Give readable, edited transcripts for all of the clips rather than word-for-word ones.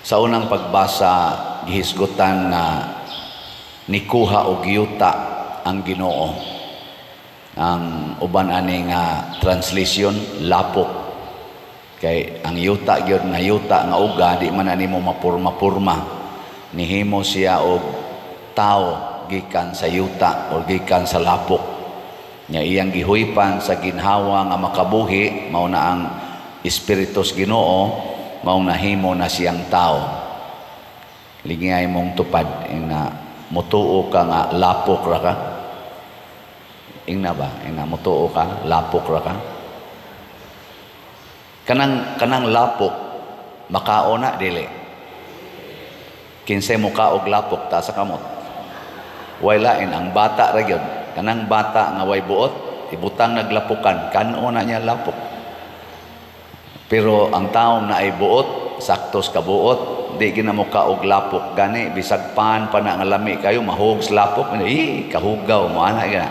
Sa unang pagbasa, gihisgutan nga nikuha og yuta ang Ginoo. Ang uban ani nga translation, lapok. Kay ang yuta gyud nga yuta nga uga, di man ani mo mapurma-purma. Nihimo siya og tao gikan sa yuta o gikan sa lapok. Nya iyang gihuypan sa ginhawa nga makabuhi, mao na ang espiritu sa Ginoo, mao nahimo na siyang tao. Lingay mong tupad ing na mutuo ka nga lapok ra ka. Ingna ba? Ingna mutuo ka, lapok ra ka. Kanang lapok makaon na, dili? Kinsay mukaog lapok, taas sa kamot? Way lain, ang bata ra gyud. Kanang bata nga way buot, ibutang naglapukan, kanon na niya lapok. Pero ang taong naay buot, saktos kabuot, di gina mo kaog lapok gani, bisag pan pa na nga lami kayo, mahug sa lapok, eh, kahugaw mo ana gina.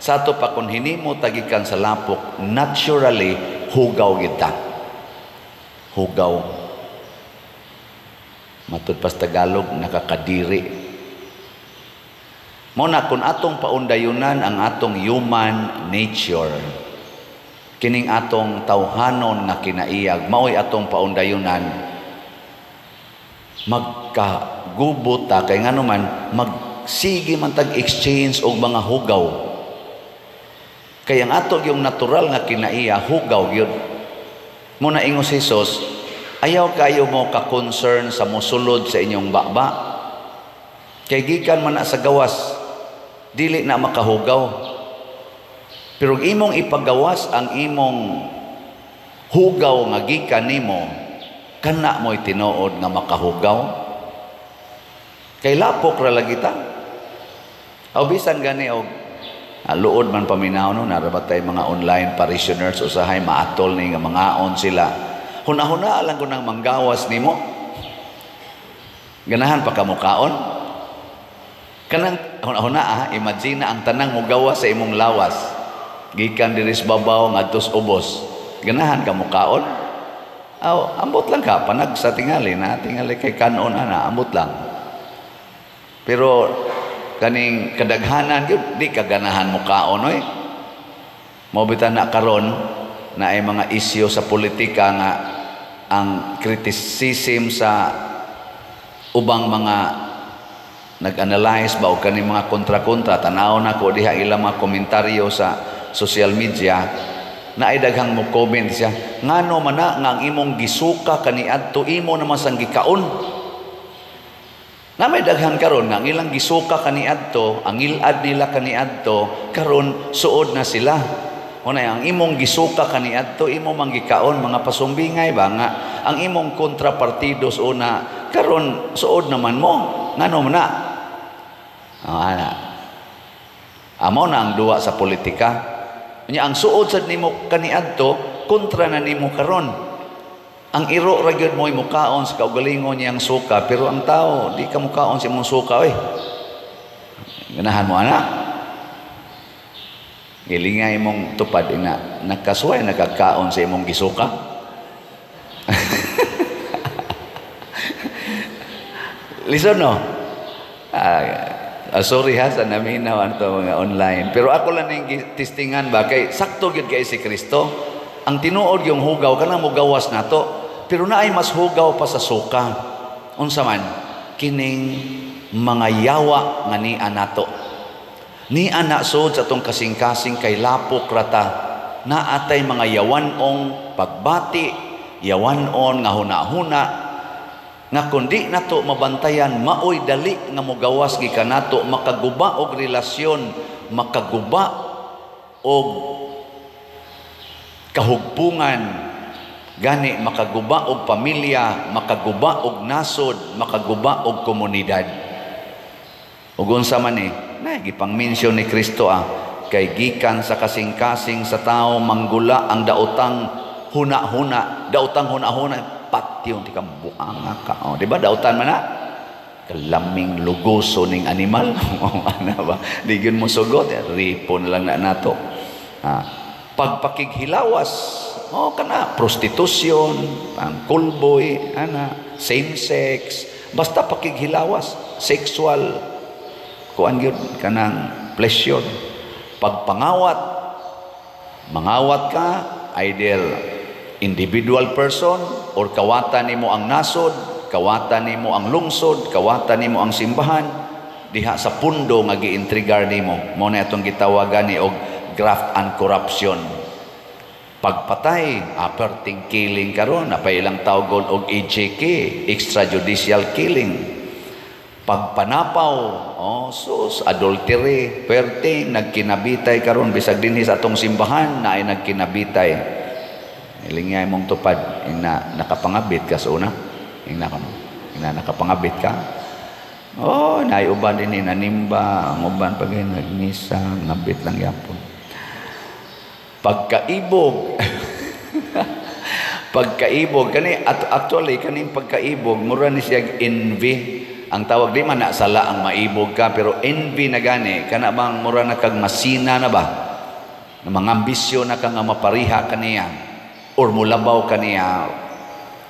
Sa ato pa, kung hinimo tagikan sa lapok, naturally hugaw kita. Hugaw. Matud pa sa Tagalog, nakakadiri. Mo na kung atong paundayunan ang atong human nature, kining atong tawhanon nga kinaiyag, maoy atong paundayunan, magkagubo ta, kay ngano man magsige man tag exchange og mga hugaw. Kay ang ato yung natural nga kinaiya, hugaw gyud. Mo na ingon si Jesus, "Ayaw kayo mo ka-concern sa mosulod sa inyong baba. Kay gikan man na sa gawas, dili na makahugaw. Pero imong ipagawas ang imong hugaw nga gikan nimo, kana mo'y tinuod nga makahugaw." Kay lapok ra lagi ta. Aw bisan gani og luod man paminaw, no, narabatay mga online parishioners, usahay maatol ni nga mangaon sila. Huna-huna lang ko nang manggawas nimo. Ganahan pa ka mukaon? Kanang huna-huna ah, imagine na ang tanang mugawas sa imong lawas. Gikan diri sa babaw ngadto sa ubos. Ganahan ka mukaon? Aw, ambot lang ka panag sa tingali na tingali kay kanon ana, ambot lang. Pero kaning kadaghanan gyud, di ka ganahan mukaon oy. Mao bitaw na karon na ay mga isyu sa politika nga ang criticism sa ubang mga nag-analyze ba o kaning mga kontra-kontra, tanaw na ko diha ilang mga komentaryo sa social media, na ay daghang mo comment siya, ngano man na nga ang imong gisuka kaniadto, imo naman sang gikaon. Na may daghan karon nga ang ilang gisuka kaniadto, ang ilad nila kaniadto, karon suod na sila. Unay, ang imong gisuka kaniadto, imo mang gikaon, mga pasumbingay ba nga ang imong kontrapartidos una karon suod naman mo, ngano man na? Oh, ana. Amo na ang duwa sa politika. Unya ang suod sad nimo kaniadto, kontra na nimo karon. Ang iro ra gyud mo'y mukaon sa kaugalingon niyang suka, pero ang tao di ka mukaon sa imong suka oy. Ganahan mo ana? Gilingay mong tupad ina, nakasuway nakakaon sa imong gisuka. Listen no. Sorry ha sa naminaw ato mga online. Pero ako lang ning testingan ba kay sakto gyud kay si Kristo. Ang tinuod yung hugaw kanang mogawas nato. Pero naay mas hugaw pa sa suka. Unsa man kining mga yawa nga nia nato. Nia na sud sa atong kasing-kasing kay lapok rata. Naatay mga yawanong pagbati, yawanon nga huna-huna nga kundi nato mabantayan, maoy dali nga mogawas gikan nato, makaguba og relasyon, makaguba og kahugpungan, gani makaguba og pamilya, makaguba og nasod, makaguba og komunidad. Ug unsa man ni na gipang-mention ni Kristo ah, kay gikan sa kasing-kasing sa tao manggula ang daotang huna-huna, daotang huna-huna patyon ti kang buanga ka. Oh, di ba dautan man na? Kalaming lugoso ning animal. Ano ba? Di gyud mo sugot, ripon lang na nato. Ah, pagpakighilawas, oh kana prostitusyon, ang kulboy, ana, same sex, basta pakighilawas, sexual kuan gyud, kanang pleasure. Pagpangawat, mangawat ka either individual person or kawatan nimo ang nasod, kawatan nimo ang lungsod, kawatan nimo ang simbahan diha sa pundo nga giintrigar nimo. Mao na atong gitawagan ni og graft and corruption. Pagpatay, aperting killing karon, napay ilang tawgon og EJK, extrajudicial killing. Pagpanapaw, oh sus, adultery, perting, nagkinabitay karon bisag dinhi sa atong simbahan na ay nagkinabitay. Ilingay mong tupad, ina nakapangabit ka sa una. Ina kono. Ina nakapangabit ka. Oh, naay uban dinhi nanimba, ang uban pag nagmisa, ngabit lang yapon. Pagkaibog. Pagkaibog kani, at actually kaning pagkaibog mura ni siya envy. Ang tawag, di man na sala ang maibog ka, pero envy na gani kana bang mura na kag masina na ba? Na mga ambisyon na ka nga mapariha kaniya or mulabaw kaniya.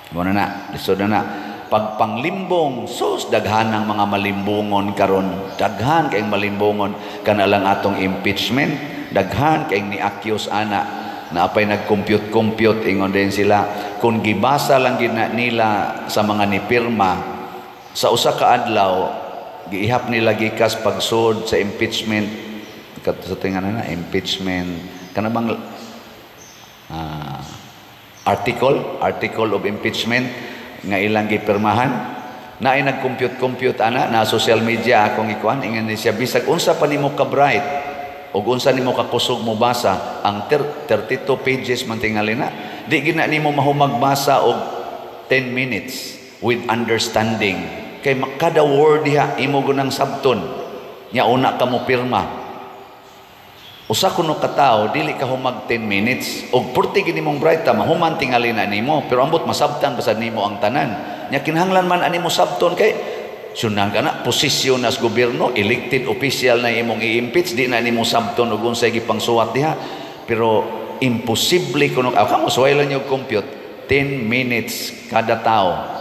Mo na na, lisod na na. Pagpanglimbong, sus, daghan ang mga malimbungon karon. Daghan kayong malimbungon kana lang atong impeachment, daghan kayong ni-accuse ana. Naapay nag-compute-compute, ingon din sila kung gibasa lang gid na nila sa mga nipirma sa usa ka adlaw, giihap nila gikas pagsud sa impeachment sa tingan na impeachment kana bang article of impeachment nga ilang gipirmahan na ay nag-compute-compute ana na social media akong ikuan. Ingon ni siya, bisag unsa pa nimo ka bright ug unsa nimo ka kusog mo basa ang 32 pages man tingali na, di gina nimo mahumag basa og 10 minutes with understanding, kay kada word diha imo gunang sabton nya una ka mo pirma. Usa kuno ka tawo, dili ka humag 10 minutes og purti gini mong bright ta mahuman tingali na nimo, pero ambot masabtan basad nimo ang tanan. Nya kinahanglan man ani mo sabton kay sunan ka na posisyon as gobyerno, elected official na imong i-impeach, di na nimo sabton og unsay gipangsuwat diha. Pero imposible kuno kamo suway lang yung compute 10 minutes kada tao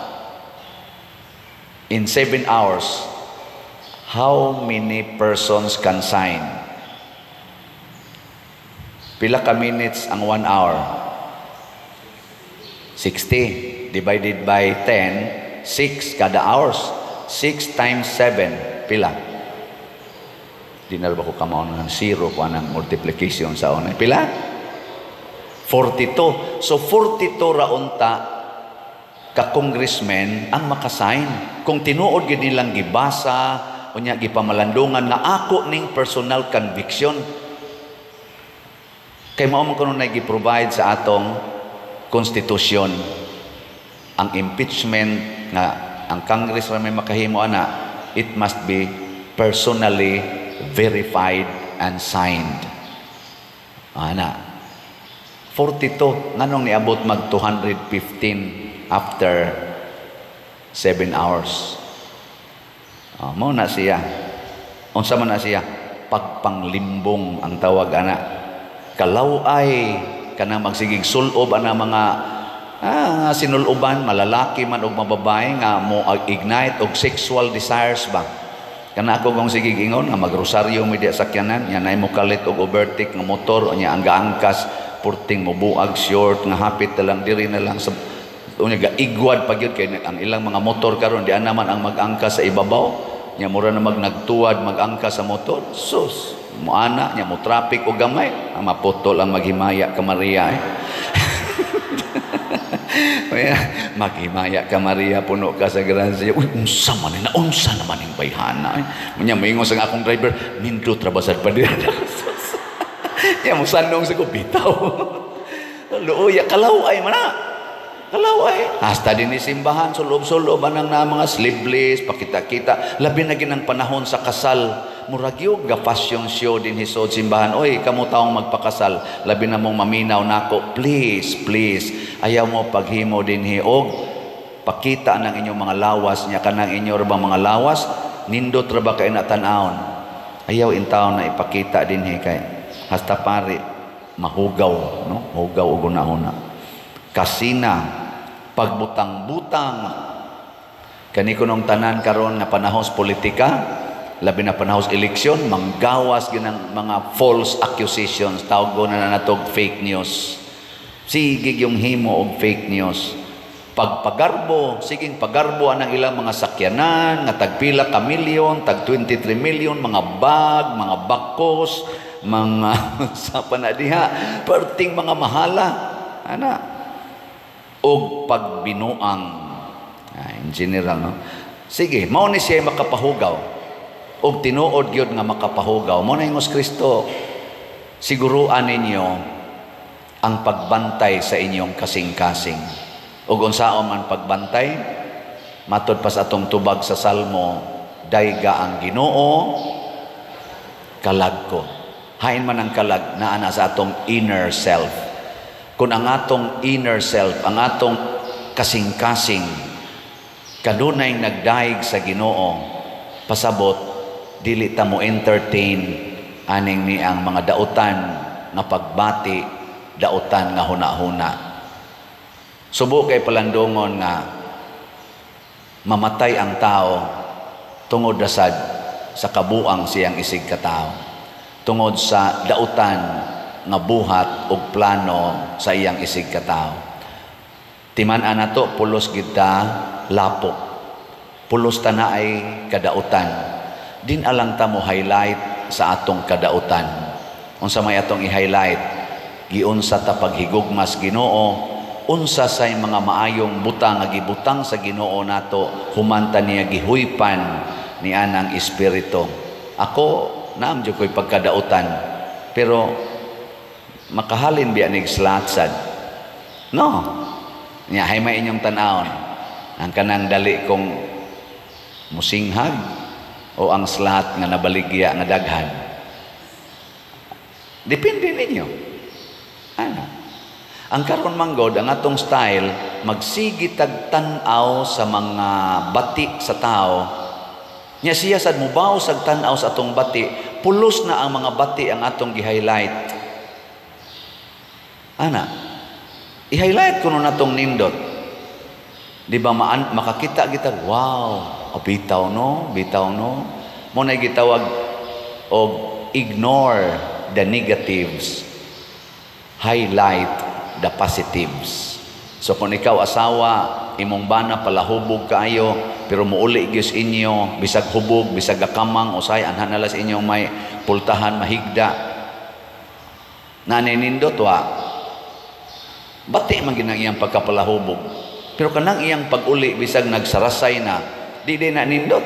in 7 hours, how many persons can sign? Pila ka minutes ang 1 hour? 60 divided by 10, 6 kada hours. 6 times 7, pila? Di na ba ko kamao ng zero ko anang multiplication sa una. Pila? 42. So 42 ra unta ka congressman ang makasign. Kung tinuod gid nilang gibasa, unya gipamalandungan nga ako ning personal conviction. Kay mao man kuno na gi-provide sa atong konstitusyon ang impeachment nga ang Congress ra may makahimo ana, it must be personally verified and signed. Ana. 42, nganong niabot mag 215 after 7 hours? Oh, mao na siya. Unsa man na siya? Pagpanglimbong ang tawag ana. Kalaw ay kanang magsigig sulob ana mga sinuloban, malalaki man og mababae nga mo ignite og sexual desires ba. Kana ako kung sigig ingon nga magrosaryo mi diya sakyanan nya nay mo kalit og overtake nga motor, nya ang gaangkas purting mobuag short nga hapit na lang diri na lang sa unya gaigwad pa gyud, kay ang ilang mga motor karon di naman ang mag-angkas sa ibabaw, nya mura na mag nagtuwad mag-angkas sa motor. Sus, moana nya mo traffic og gamay, ang maputol ang maghimaya ka Maria eh. Maghimaya ka Maria, puno ka sa grasya. Uy, unsa man na, unsa naman ning bayhana eh. Nya moingon sa akong driver, nindot ra basad pa dira. Nya mo sanong sa ko bitaw. Luoya, kalaw ay mana. Kalaw ay. Hasta din ni simbahan, sulob-sulob anang na mga sleeveless, pakita-kita. Labi na ginang panahon sa kasal. Murag yung ga fashion show din hisod simbahan. Oy, kamo taong magpakasal, labi na mong maminaw nako. Please, please, ayaw mo paghimo din hiog. Pakita ng inyong mga lawas niya, kanang inyo ra mga lawas, nindot ra ba kay na tan-awon. Ayaw intaon na ipakita din hi kay hasta pare mahugaw, no? Hugaw og una-una. Kasina, pagbutang-butang, Kani kunong tanan karon nga panahon sa politika, labi na panahon sa eleksyon, manggawas ginang mga false accusations, tawag na natog fake news. Sige yung himo og fake news. Pagpagarbo, siging pagarbo anang ilang mga sakyanan, nga tagpila ka milyon, tag 23 million, mga bag, mga bakos, mga sa panadiha, perting mga mahala. Ana. Og pagbinuang. Ah, in general, no? Sige, mao ni siya makapahugaw. Og tinuod gyud nga makapahugaw. Mao na ingos Kristo, siguruan ninyo ang pagbantay sa inyong kasing-kasing. Ug unsaon man pagbantay? Matod pa sa atong tubag sa Salmo, "Dayga ang Ginoo, kalag ko." Hain man ang kalag, naa na sa atong inner self. Kung ang atong inner self, ang atong kasing-kasing, kanunay nagdaig sa Ginoo, pasabot, dili ta mo entertain aning ni ang mga dautan nga pagbati, dautan nga huna-huna. Subo kay palandungon nga mamatay ang tao tungod dasad sa kabuang siyang isig katao. Tungod sa dautan nga buhat og plano sa iyang isig katao. Timan-an nato, pulos kita lapok. Pulos ta na ay kadautan. Din alang ta mo highlight sa atong kadautan. Unsa may atong i-highlight? Giunsa ta paghigugmas Ginoo, unsa say mga maayong butang nga gibutang sa Ginoo nato human ta niya gihuypan ni anang espiritu. Ako, naam jud ko'y pagkadautan, pero makahalin biya nig slat sad. No. Nya hay may inyong tan-awon. Ang kanang dali kong musinghag o ang slat nga nabaligya nga daghan. Depende ninyo. Ano? Ang karon manggod, ang atong style, magsigi tag tan-aw sa mga bati sa tao. Nya siya sad mubaw sa tan-aw sa atong bati, pulos na ang mga bati ang atong gi-highlight. Ana, i-highlight kuno natong nindot. Di ba maan, makakita kita, "Wow, oh, bitaw no, bitaw no." Mo na gitawag og ignore the negatives, highlight the positives. So kung ikaw asawa, imong bana palahubog kaayo, pero muuli gyud inyo, bisag hubog, bisag kamang, usay anhan na sa inyong may pultahan mahigda. Naninindot wa. Bati man ginang iyang pagkapalahubog. Pero kanang iyang pag-uli bisag nagsarasay na, di na nindot.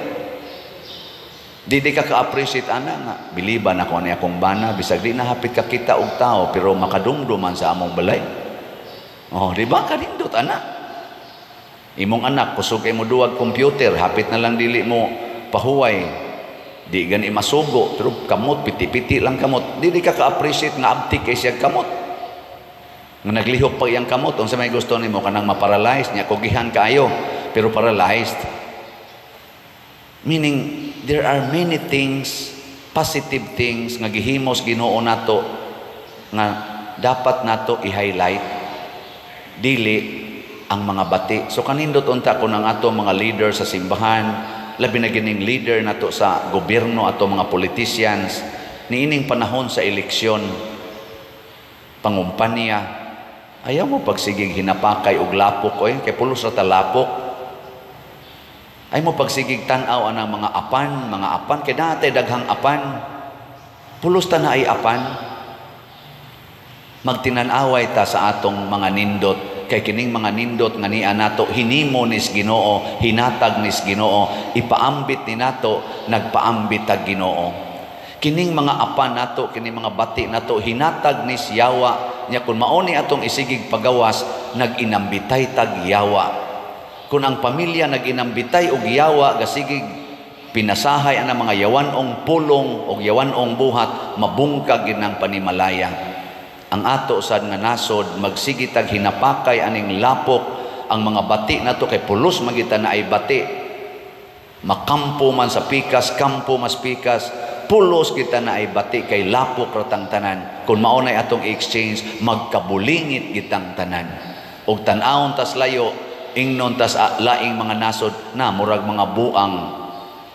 Di ka ka-appreciate ana nga biliban ako ni akong bana bisag di na hapit ka kita og tao pero makadumduman sa among balay. Oh, di ba kanindot ana? Imong anak kusog kay mo duwag computer, hapit na lang dili mo pahuway. Di gani masugo pero kamot piti-piti lang kamot. Di ka ka-appreciate nga abtik kay siya kamot. Nga naglihok pa iyang kamot, unsa may gusto nimo, kanang ma-paralyze niya kugihan kaayo pero paralyzed? Meaning there are many things, positive things nga gihimos Ginoo nato nga dapat nato i-highlight, dili ang mga bati. So kanindot unta kun ang ato mga leader sa simbahan, labi na gining leader nato sa gobyerno, ato mga politicians, niining panahon sa eleksyon, pangumpanya, ayaw mo pagsigig hinapakay og lapok oy, kay pulos ra ta lapok. Ay mo pagsigig tan-aw anang mga apan kay dati daghang apan. Pulos ta na ay apan. Magtinan-away ta sa atong mga nindot kay kining mga nindot nga niya nato hinimo nis Ginoo, hinatag nis Ginoo, ipaambit ni nato, nagpaambit tag Ginoo. Kining mga apan nato, kining mga bati nato, hinatag nis yawa nya kun mao ni atong isigig pagawas, nag-inambitay tag yawa. Kung ang pamilya nag-inambitay og yawa, gasigig pinasahay ang mga yawanong pulong og yawanong buhat, mabungkag gid ng panimalaya. Ang ato sad nga nasod, magsige tag hinapakay aning lapok, ang mga bati nato kay pulos magita na ay bati. Makampo man sa pikas, kampo mas pikas, pulos kita na ay bati kay lapok ratang tanan. Kung mao nay atong exchange, magkabulingit gitang tanan. Og tan-awon tas layo, Ingnon tas laing mga nasod na murag mga buang,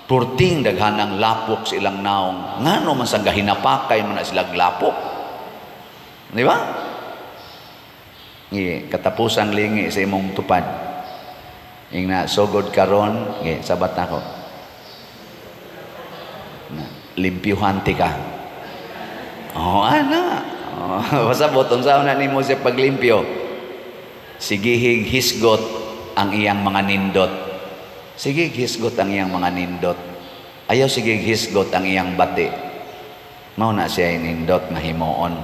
purting daghanang lapok sa ilang naong. Ngano man sang gahinapakay man na sila lapok, di ba? Ngi katapusang lingi sa imong tupad. Ingna sugod karon, ngi sabat nako. Na limpyuhan ti ka. Oh, ana. Oh, pasabot unsa na nimo siya paglimpyo? Sigihig hisgot ang iyang mga nindot. Sige, hisgot ang iyang mga nindot. Ayaw sige hisgot ang iyang bati. Mao na siya nindot nga himuon.